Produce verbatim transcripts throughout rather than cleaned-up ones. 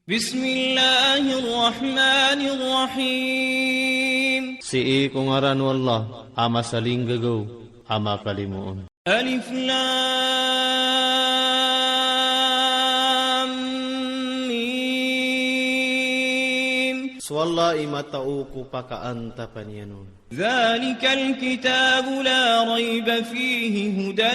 بسم الله الرحمن الرحيم. Sii ko ngaran o Allah, a masalinggagaw, a makalimoon. ألف لام ميم. So Allah i matao ko pakaantapan iyan on. ذلك الكتاب لا ريب فيه هدى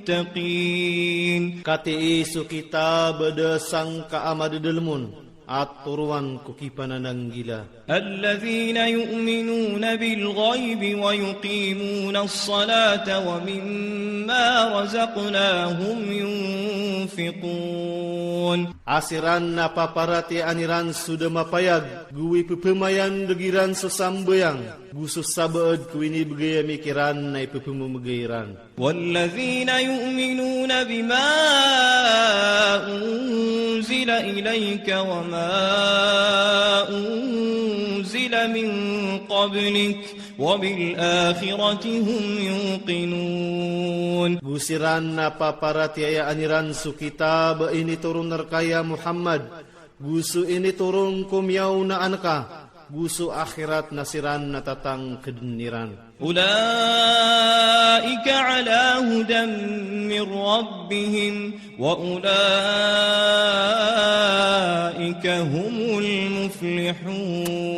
للمتقين. Katii so kitab a da sangka a madadalem on, a toroan ko kipanananggila. الذين يؤمنون بالغيب ويقيمون الصلاة ومما رزقناهم ينفقون. A siran na paparatiyayaan iran so da mapayag, go ipephamayandeg iran so sambayang, go so sabaad ko inibegay ami kiran na ipephamemegay iran. والذين يؤمنون بما أنزل إليك وما أنزل من قبلك وبالآخرة هم يوقنون. Go siran na paparatiyayaan iran so kitab a initoron rka ya Muhammad, go so initoron ko miyaonaan ka, go so akhirat na siran na tatangkeden iran. أولئك على هدى من ربهم وأولئك هم المفلحون.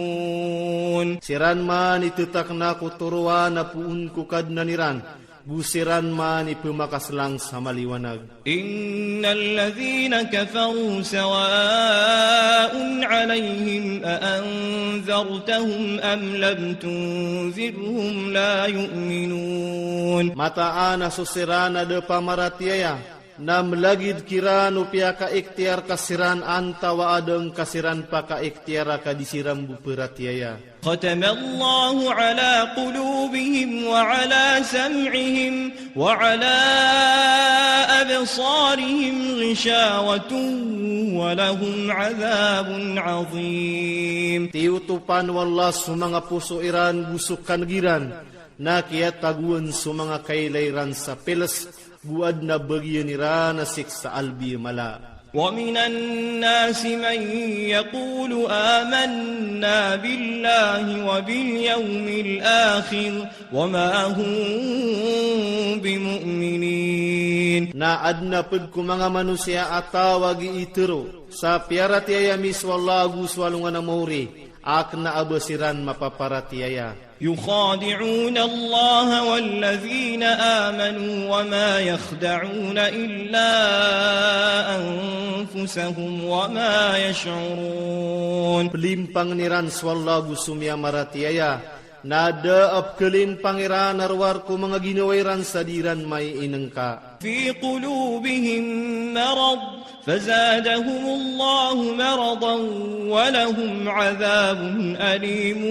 Siran man i tetakna ko toroan a poon ko Kadnan iran, go siran man i pemakaslang sa maliwanag. إن الذين كفروا سواء عليهم أأنذرتهم أم لم تنذرهم لا يؤمنون. Mataan a so siran a da pamaratiyaya, na melagid kiran o piyakaikhtiyar ka siran antaa a da ngka siran pakaikhtiyara ka di siran bo peratiyaya. ختم الله على قلوبهم وعلى سمعهم وعلى أبصارهم غشاوة ولهم عذاب عظيم. Tiyotopan o Allah so manga poso iran go so kaneg iran, na kiyatagoan so manga kailay iran sa piles, go aden a bagian iran a siksa a lbi a mala. ومن الناس من يقول آمنا بالله وباليوم الآخر وما هم بمؤمنين. Na aden a ped ko manga manosiya a taw a gii tero sa piyaratiyaya mi so Allah ago so alongan a maori, a kena a ba siran mapaparatiyaya. يخادعون الله والذين آمنوا وما يخدعون إلا أنفسهم وما يشعرون. Pelimpang iran so Allah ago so miyamaratiyaya, na da a pekelimpang iran a rowar ko manga ginawa iran sa di iran maiinengka. في قلوبهم مرض فزادهم الله مرضا ولهم عذاب أليم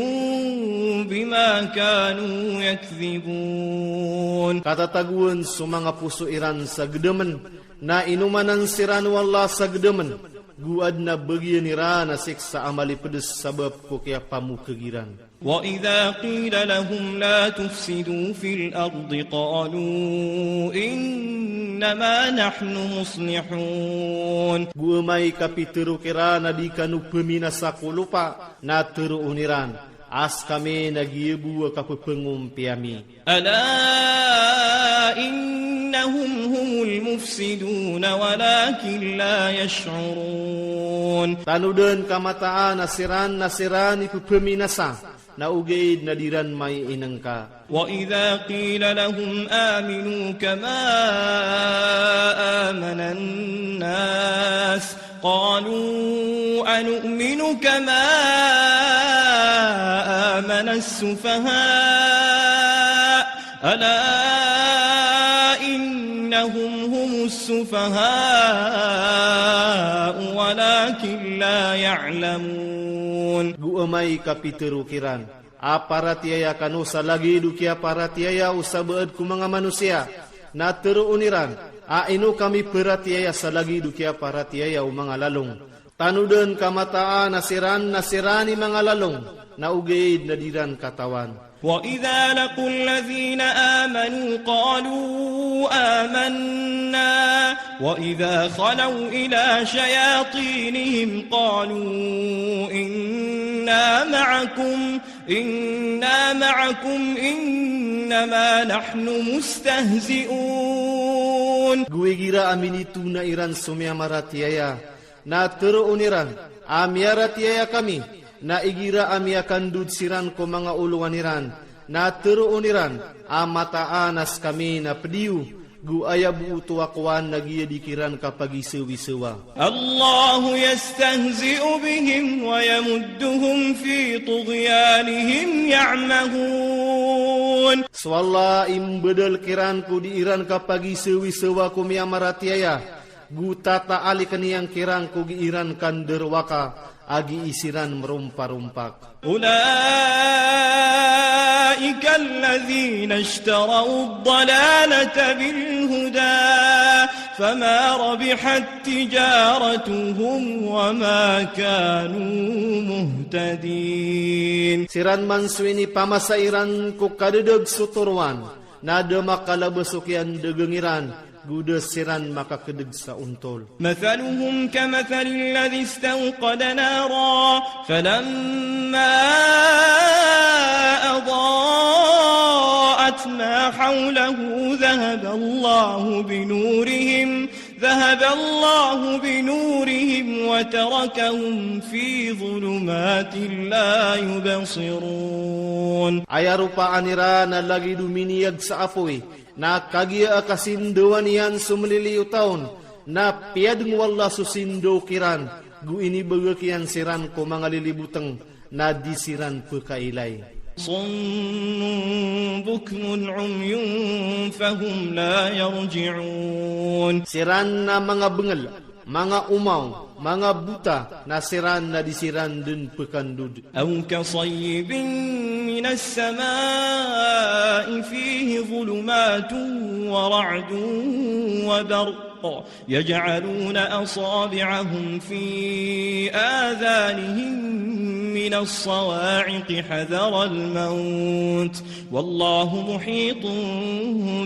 بما كانوا يكذبون. Katatagoan so manga poso iran sa gedemen, na inomanan siran o Allah sa gedemen, go aden a bagian iran a siksa a malipedes sabap ko kiyapamokeg iran. وإذا قيل لهم لا تفسدوا في الأرض قالوا إنما نحن مصلحون. Go amay kapitero kiran a di kano peminasa ko lopa, na teroon iran a sekami na giya bo a kapepengompiya mi. ألا إنهم هم المفسدون ولكن لا يشعرون. Tanodan ka mataan a siran na siran i pepeminasa, na ogaid na di ran maiinengka. وإذا قيل لهم آمنوا كما آمن الناس قالوا أنؤمن كما آمن السفهاء ألا إنهم هم السفهاء ولكن لا يعلمون. Go amay kapitero kiran a paratiyaya kano sa lagid o kiyaparatiyaya o sabaad ko manga manosiya, na teroon iran a ino kami peratiyaya sa lagid o kiyaparatiyaya o manga lalong. Tanodan ka mataan a siran na siran i manga lalong, na ogaid na di ran katawan. وإذا لقوا الذين آمنوا قالوا آمنا وإذا خلوا إلى شياطينهم قالوا إنا معكم إنا معكم إنما نحن مستهزئون. Go igira a minitona iran so miyamaratiyaya, na teroon iran a miyaratiyaya kami, na igira a miyakandod siran ko manga olowan iran, na teroon iran a mataan a sekami na ped iyo, go aya bo oto a kowan a giya di kiran kapagisewisewa. الله يستهزئ بهم ويمدهم في طغيانهم يعمهون. So Allah i mbedel kiran ko di iran kapagisewisewa ko miyamaratiyaya, go tataalikn iyan kiran ko gi iran kanderowaka, a gii siran meromparompak. أولئك الذين اشتروا الضلالة بالهدى فما ربحت تجارتهم وما كانوا مهتدين. Siran man so inipamasa iran ko kadedeg so toroan, na da makalabas so kiyandegeng iran, go da siran makakedeg sa ontol. مثلهم كمثل الذي استوقد نارا فلما أضاءت ما حوله ذهب الله بنورهم ذهب الله بنورهم وتركهم في ظلمات لا يبصرون. Aya ropaan iran a lagid o miniyag sa apoy, na kagiya a kasindawan iyan so maliliyo taon, na piyadeng o Allah so sindaw kiran, go inibegek iyan siran ko manga liliboteng, na di siran pekailay. صم بكم عمي فهم لا يرجعون. Siran na manga bengel, manga omaw, manga bota, na siran na di siran den pekandod. أو كصيب من السماء فيه ظلمات ورعد وبرق يجعلون أصابعهم في آذانهم من الصواعق حذر الموت والله محيط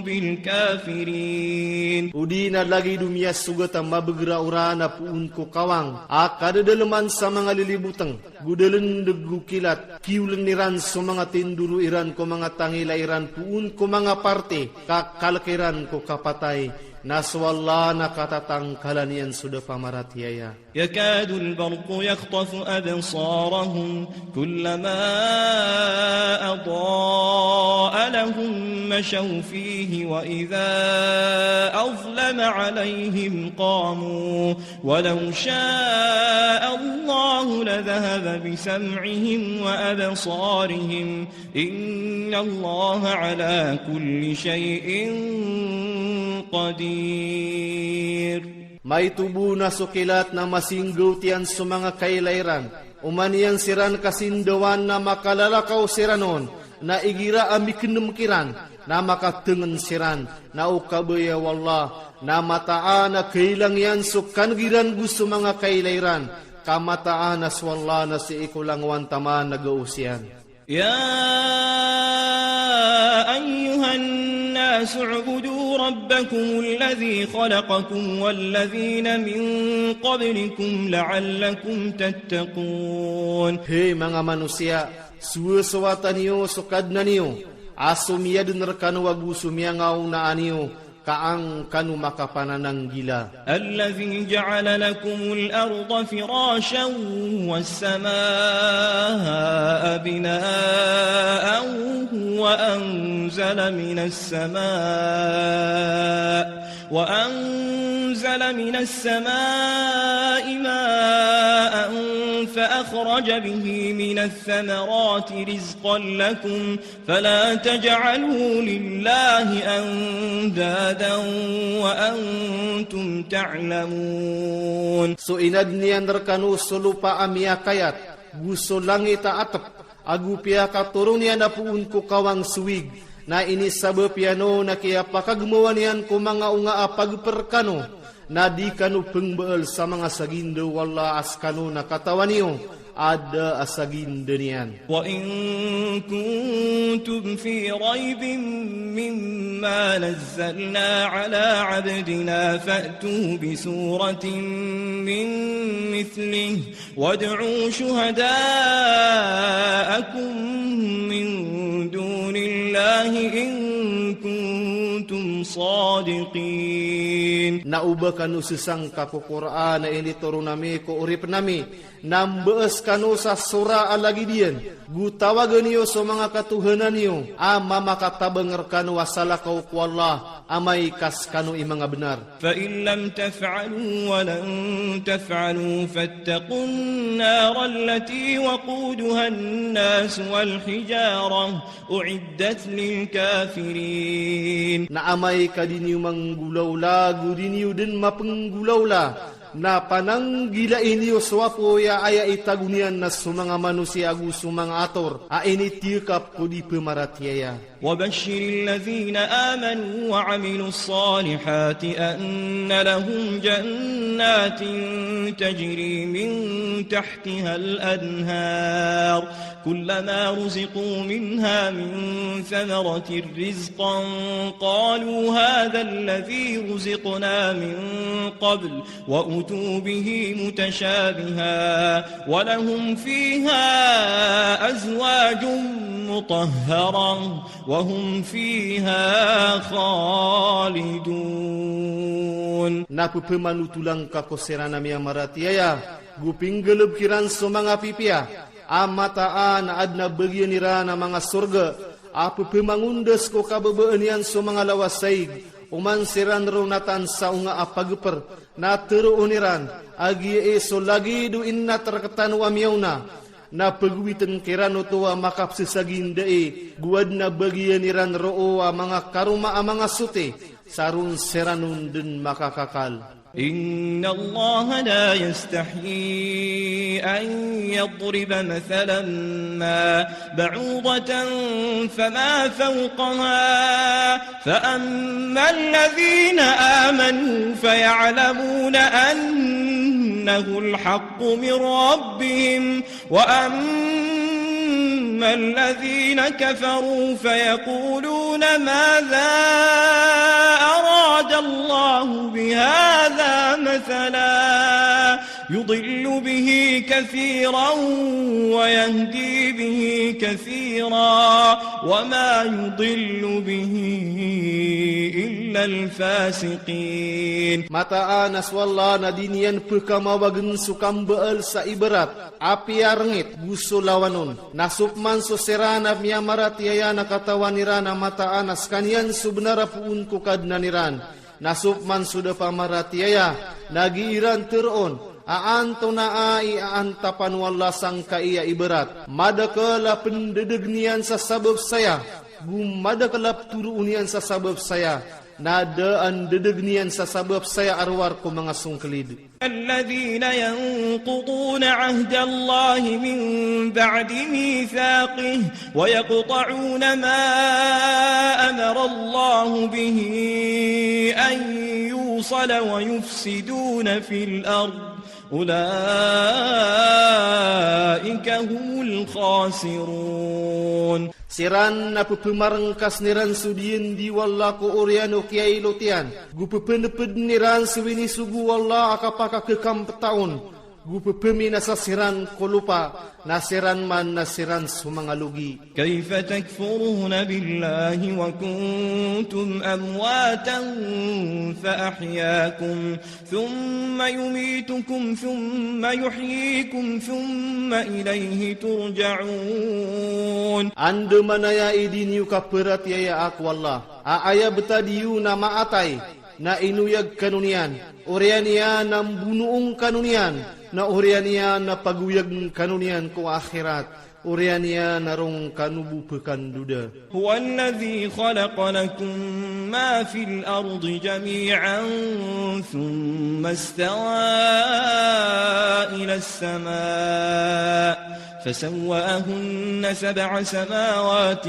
بالكافرين. O di na lagid o miyasogat a mabegera oran a poon ko kawang a kadedeleman sa manga liliboteng, go da lendeg o kilat, kiyolen iran so manga tindoro iran ko manga tangila iran poon ko manga parte, ka kalek iran ko kapatay, na so Allah na katatangkalan iyan so da pamaratiyaya. يكاد البرق يخطف أبصارهم كلما أضاء لهم مشوا فيه وإذا أظلم عليهم قاموا ولو شاء الله لذهب بسمعهم وأبصارهم إن الله على كل شيء قدير. Maito bo na so kilat na masinggawt iyan so manga kailay ran. Oman iyan siran kasindawan na makalalakaw siran on, na igira a mikenem kiran, na makatengen siran, na o kabaya o Allah, na mataan a kailang iyan so kaneg iran go so manga kailay ran, ka mataan a so Allah na sii ko langowan taman a gaos iyan. يا أيها الناس اعبدوا ربكم الذي خلقكم والذين من قبلكم لعلكم تتقون. Hay manga manosiya, sowasowata niyo so Kadnan iyo, a so miyadn rkano ago so miyangaoona niyo, ka an kano makapanananggila. الذي جعل لكم الأرض فراشا والسماء بناء وأنزل من السماء وأنزل من السماء ماء فأخرج به من الثمرات رزقا لكم فلا تجعلوا لله أندادا وأنتم تعلمون. So inadn iyan rkano so lopa a miyakayat, go so langit a atp, ago piyakatoron iyan a poon ko kawang so wig, na inisabap iyan on a kiyapakagmawa niyan ko manga onga a pagpr rkano, na di kano pngbaal sa manga sagindaw o Allah a skano na katawan iyo, a da a saginda niyan. وإن كنتم في ريب مما نزلنا على عبدنا فأتوا بسورة من مثله وادعوا شهداءكم من دون الله إن كنتم صادقين. Na o ba kano sesangka ko Qur'an a initoron ami ko oripn ami, na mbaas kano sa sora a lagid iyan, go tawagan iyo so manga katohanan iyo a mamakatabang rkano a salakaw ko Allah, amay ka skano i manga bnar. فإن لم تفعلوا ولن تفعلوا فاتقوا النار التي وقودها الناس والحجارة أعدت للكافرين. Na amay ka di niyo manggolawla, go di niyo dn mapenggolawla, na pananggilai niyo so apoy a aya itago niyan na so manga manosiya ago so manga ator a initiyakap ko di pemaratiyaya. وبشر الذين آمنوا وعملوا الصالحات أن لهم جنات تجري من تحتها الأنهار كلما رزقوا منها من ثمرة رزقا قالوا هذا الذي رزقنا من قبل وأتوا به متشابها ولهم فيها أزواج مطهرة وهم فيها خالدون. Na pepemanotolang ka ko siran a miyamaratiyaya, go pinggalebk iran so manga pipiya a mataan a adn a bagian iran a manga sorga, a pepemangondas ko kababaan iyan so manga lawasaig, oman siran ron a tansa onga a pagper, na teroon iran a giya i so lagid o inat rktano a miyaona, na pegowitn kiran oto a makapsesagindai, go adn a bagian iran roo a manga karoma a manga soti, sa ron siran on dn makakakal. إن الله لا يستحيي أن يضرب مثلا ما بعوضة فما فوقها فأما الذين آمنوا فيعلمون أنه الحق من ربهم وأما الذين كفروا فيقولون ماذا أراد الله بهذا مثلا يضل به كثيرا ويهدي به كثيرا وما يضل به إلا الفاسقين. Mataan a so Allah na di niyan pekamawagn so kambaal sa ibarat a piyarngit go so lawan on. Na so pman so siran a miyamaratiyaya na katawan iran a mataan a skaniyan so bnar a poon ko Kadnan iran. Na so pman so da pamaratiyaya na gii ran teroon a antonaa i aantapan o Allah sangkai a ibarat. Madakl a pndadagn iyan sa sabap saya, go madakl a ptoroon iyan sa sabap saya, na da a ndadagn iyan sa sabap saya a rowar ko manga songklid. الذين ينقضون عهد الله من بعد ميثاقه ويقطعون ما أمر الله به أن يوصل ويفسدون في الأرض أولئك هم الخاسرون. Siran na pepemarngkas iran so diyandi o Allah ko oriyan o kiyailot iyan, go pepenepeden iran so inisogo o Allah a kapakakekampetaon, go pepeminasa siran ko lopa, na siran man na siran so manga logi. كيف تكفرون بالله وكنتم أمواتا فأحياكم ثم يميتكم ثم يحييكم ثم إليه ترجعون. Andamanaya i di niyo kaparatiyayaa ko Allah, a aya btad iyo na maatay, na inoyag kano niyan, oriyan iyan na mbonoon kano niyan, na oriyan iyan na pagoyagn kano niyan ko akhirat, oriyan iyan na roo kano bo pkandoda. هو الذي خلق لكم ما في الأرض جميعا ثم استوى إلى السماء فسواهن سبع سماوات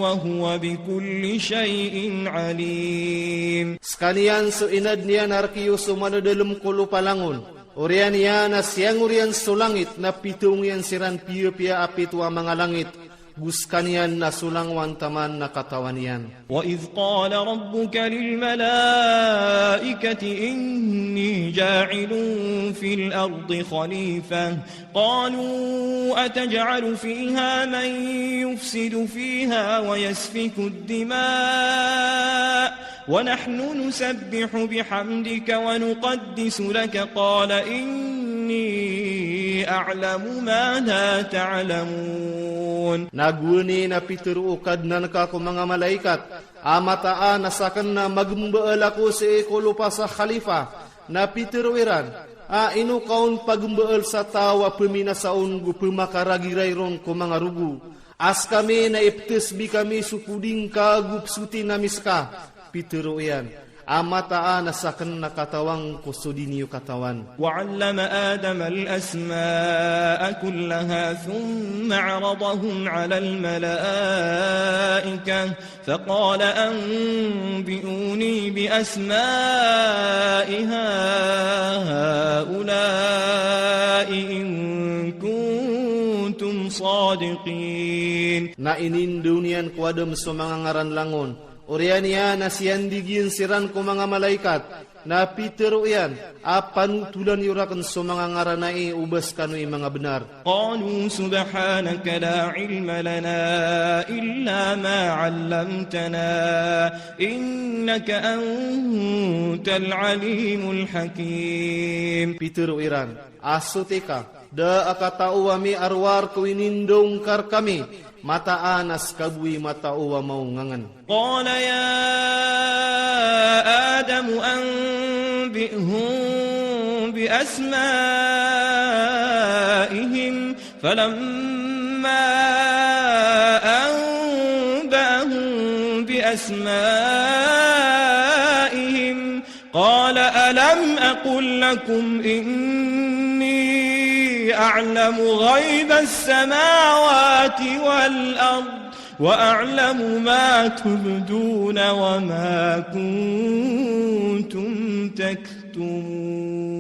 وهو بكل شيء عليم. Skaniyan so inadn iyan a rk iyo so manadalm ko lopa langon, Oriyan iyan a siyangor iyan so langit na pitaong iyan siran piyapiya a pito a manga langit, go sekaniyan na so langowan taman na katawan iyan. وإذ قال ربك للملائكة إني جاعل في الأرض خليفة قالوا أتجعل فيها من يفسد فيها ويسفك الدماء ونحن نسبح بحمدك ونقدس لك قال إني أعلم ما لا تعلمون. Na gowani na pitero o Kadnan ka ko manga malaikat a mataan a saken na magembaal ako sii ko lopa sa khalifa, na pitero iran a ino ka on pagembaal sa taw a peminasa on go pemakagiray ron ko manga rogo. A sekami na ipetesbi kami so podi ngka go pesoti ami seka. Pitero iyan a mataan a saken na katawan ko so di niyo katawan. وعلم آدم الأسماء كلها ثم عرضهم على الملائكة فقال أنبئوني بأسماء هؤلاء إن كنتم صادقين. Na inindaw niyan ko Adam so manga ngaran langon. Oriyan iyan a siyandig iyan siran ko manga malaikat. Na pitero iyan a panotolan iyo raken so manga ngaran ai o ba sekano i manga benar. قالوا سبحانك لا علم لنا إلا ما علمتنا إنك أنت العليم الحكيم. Pitero iran a soti ka, da a katao ami a rowar ko inindaw ngka rekami, mataan a seka bo i matao a maongangen. قال يا آدم أنبئهم بأسمائهم فلما أنبأهم بأسمائهم قال ألم أقل لكم إني أعلم غيب السماوات والأرض وأعلم ما تبدون وما كنتم تكتمون.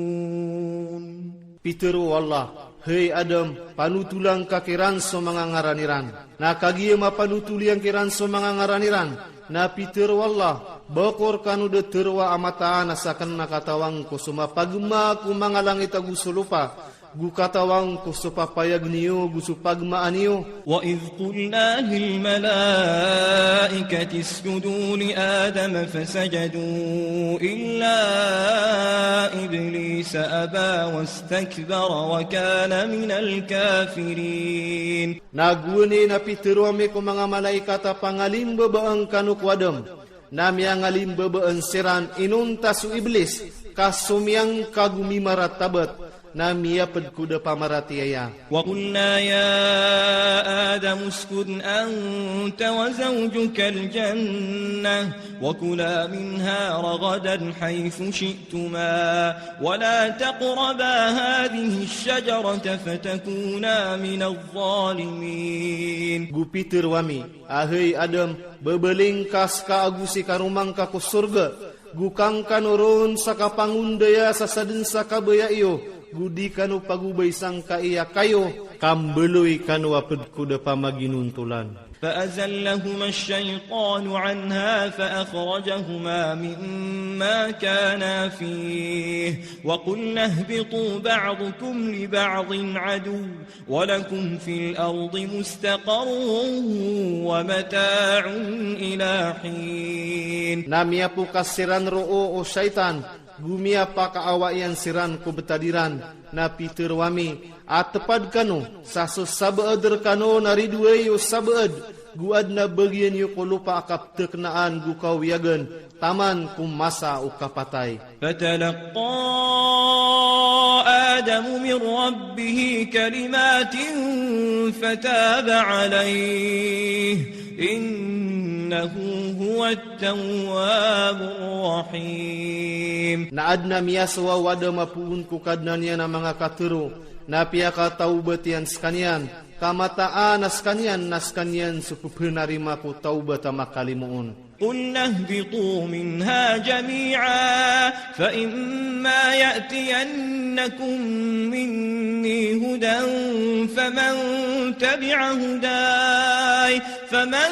Pitero o Allah, hay Adam, panotolan ka kiran so manga ngaran iran. Na kagiya mapanotol iyan kiran so manga ngaran iran, na pitero o Allah, ba ko rekano da teroa a mataan a saken na katawan ko so mapagema ko manga langit ago so lopa, go katawan ko so papayag niyo go so pagema niyo. وإذ قلنا للملائكة اسجدوا لآدم فسجدوا إلا إبليس أبى واستكبر وكان من الكافرين. Na gowani na pitero ami ko manga malaikat a pangalimbabaan kano ko Adam. Na miyangalimbabaan siran inonta so Iblis, ka somiyangka go mimaratabat, na miyaped ko da pamaratiyaya. وقلنا يا آدم اسكن أنت وزوجك الجنة وكلا منها رغدا حيث شئتما ولا تقربا هذه الشجرة فتكونا من الظالمين. Go pitero ami a hay Adam, bebeling ka seka ago si karoma ngka ko sorga, go kangkano ron sa kapangondaya sa saden sa kabaya iyo, go di kano pagobay sangkai a kayo, ka mbaloy kano a ped ko da pamaginontolan. فأزلهما الشيطان عنها فأخرجهما مما كانا فيه وقلنا اهبطوا بعضكم لبعض عدو ولكم في الأرض مستقر ومتاع إلى حين. Na miyapokas siran roo o shaytan, go miyapakaawa iyan siran ko betad iran, na pitero ami a tepad kano sa so sabaad rekano na ridoay o sabaad, go aden a bagian iyo ko lopa a kapteknaan go kawiyagen, taman ko masa o kapatay. فتلقى آدم من ربه كلمات فتاب عليه إنه هو التواب الرحيم. Na aden a miyasowa o Adam a poon ko Kadnan iyan a manga katero, na piyakatawbat iyan sekaniyan, ka mataan a sekaniyan na sekaniyan so pepenarima ko tawbat a makalimoon. قلنا اهبطوا منها جميعا فإما يأتينكم لكم مني هدى فمن تبع هداي، فمن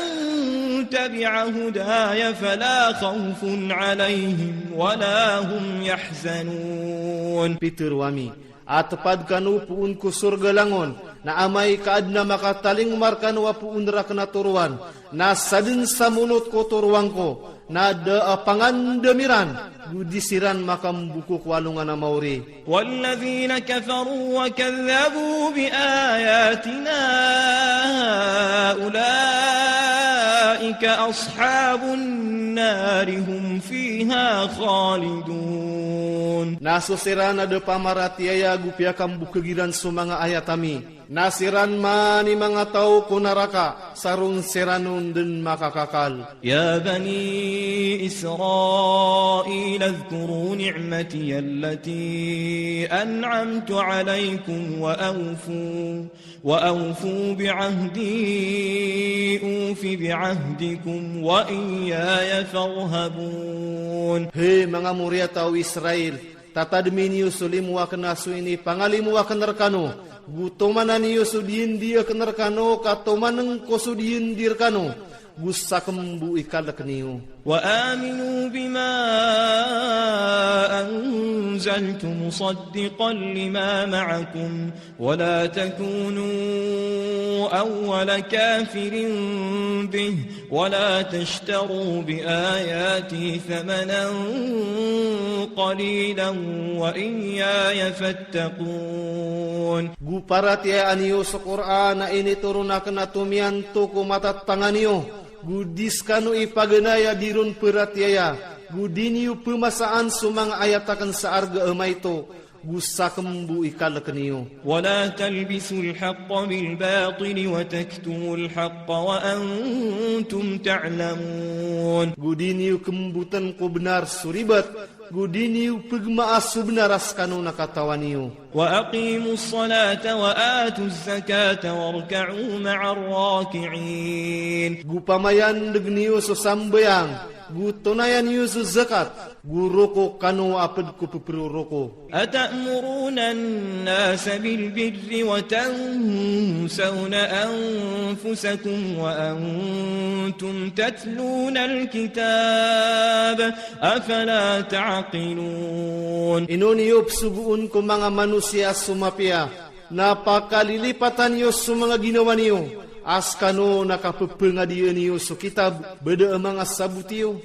تبع هداي فلا خوف عليهم ولا هم يحزنون. Pitharo ami a tepad kano poon ko sorga langon, na amay ka aden a makatalingoma rekano a poon raken a toroan, na saden sa monot ko toroan ko, na da a pangandam iran, go di siran makamboko ko alongan a maori. والذين كفروا وكذبوا بآياتنا أولئك أصحاب النار هم فيها خالدون. Na so siran a da pamaratiyaya go piyakambokeg iran so manga ayat ami, na siran man i manga taw ko naraka, sa ron siran on den makakakal. يا بني إسرائيل اذكروا نعمتي التي أنعمت عليكم وأوفوا، وأوفوا بعهدي أوف بعهدكم وإياي فارهبون. Hay manga moriyataw o Israel, tatademi niyo so limo aken a so inipangalimo aken rekano, go tomanan iyo so diyandi aken rekano ka tomanen ko so diyandi rekano, go sakembo i kalek niyo. وآمنوا بما أنزلت مصدقا لما معكم ولا تكونوا أول كافر به ولا تشتروا بآياتي ثمنا قليلا وإياي فاتقون. Go paratiyayaan iyo so Qur'an a initoron aken a tomiyanto ko matatangan iyo, go di sekano ipaganay a di ron peratiyaya, go di niyo pemasaan so manga ayat aken sa arga a maito, go sakembo i kalek niyo. ولا تلبسوا الحق بالباطل وتكتموا الحق وأنتم تعلمون. Go di niyo kemboten ko benar so ribat, go di niyo pegmaa so benar a sekano na katawan iyo. وأقيموا الصلاة وآتوا الزكاة واركعوا مع الراكعين. Go pamayandeg niyo so sambayang, go tonayan iyo so zakat, go roko kano a ped ko peperoroko. أتأمرون الناس بالبر وتنسون أنفسكم وأنتم تتلون الكتاب أفلا تعقلون. Ino niyo pesogoon ko manga manosiya so mapiya, na pakalilipatan iyo so manga ginawa niyo, a sekano na kapepengadiyan iyo so kitab, beda a manga sabot iyo.